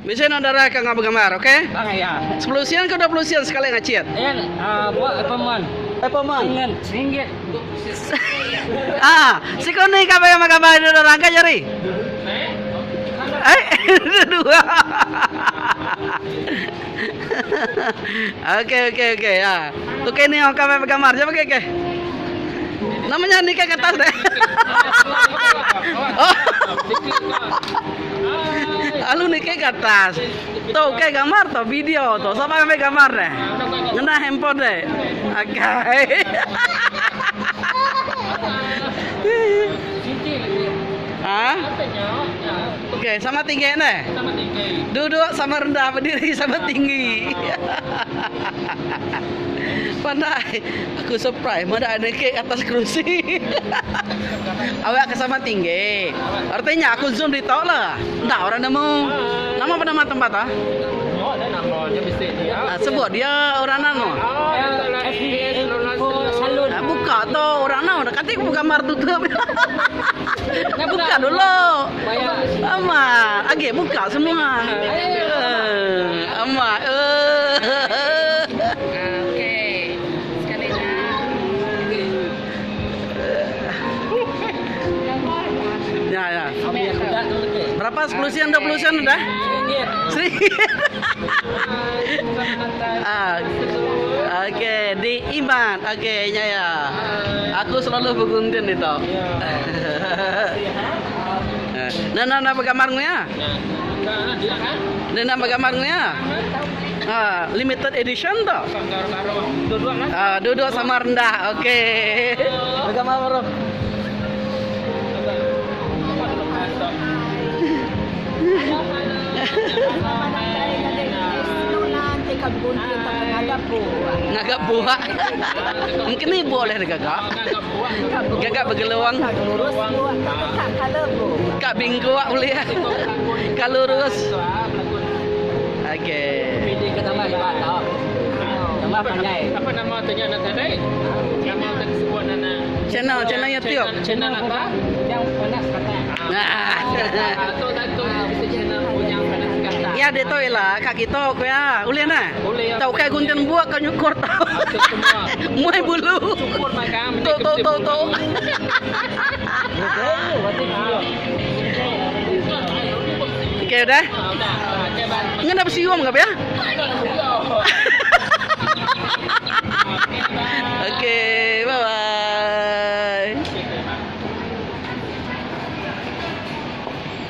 Bisi enda darah ka ngau begambar ok. Bang iya. Sepuluh sen ke 20 sen sekali ngachit. Iya buat appointment. Appointment. Ringgit. Ringgit. Ah, siko ni ka bayar gambar duduk orang ka jari. Eh, dua. Okey okey okey. Ha. Tu ke ni orang kami bergambar. Jom okey okey. Namanya ni ke atas deh. Oh. Alu ni ke atas. Tu ke gambar tu video tu. Siapa ambil gambar deh? Ngena handphone deh. Okey. Ha? Okey, sama tinggi ne? Sama tinggi. Duduk sama rendah, berdiri sama tinggi. Pandai. Aku surprise meda ada kek atas kerusi. Awak ke sama tinggi. Artinya aku zoom di tok lah. Enda orang nemu. Nama apa nama tempat ah? Oh, ada nama dia mesti dia. Ah, sebut dia orang nano. Salon. Ah, buka tu orang nano. Kati aku gambar tutup. Buka dulu. Amat. Agi buka semua. Eh, amat. Eh. Okey. Sekali dah. Ya, ya. Berapa 10 sen, 20 sen udah? Seringgit. Ah, Okey, di Iman. Okey, nya ya. Aku selalu beguntin itu. Nah, nah, nah, begambar ya. Nah, nah, begambar ya. Ah, limited edition tu. Ah, duduk sama rendah. Okey. Begambar baru. Ngaga buah. Mungkin ni boleh digaga. Gaga begeluang. Kak bingkuak boleh. Kalau lurus. Okey. Apa nama tanya nak tadi? Nama tadi sebut nana. Channel channel YouTube. Channel apa? Yang panas kata. Nah. Atau satu bisa channel yang panas kata. Ya dia tahu lah kak kita ko ya. Boleh nah. Boleh ya. Tahu kai gunting buak kau nyukur tau. Muai bulu. Cukur makan. Tok tok tok tok. Okey dah. Ngena bersium ke apa ya? Okey.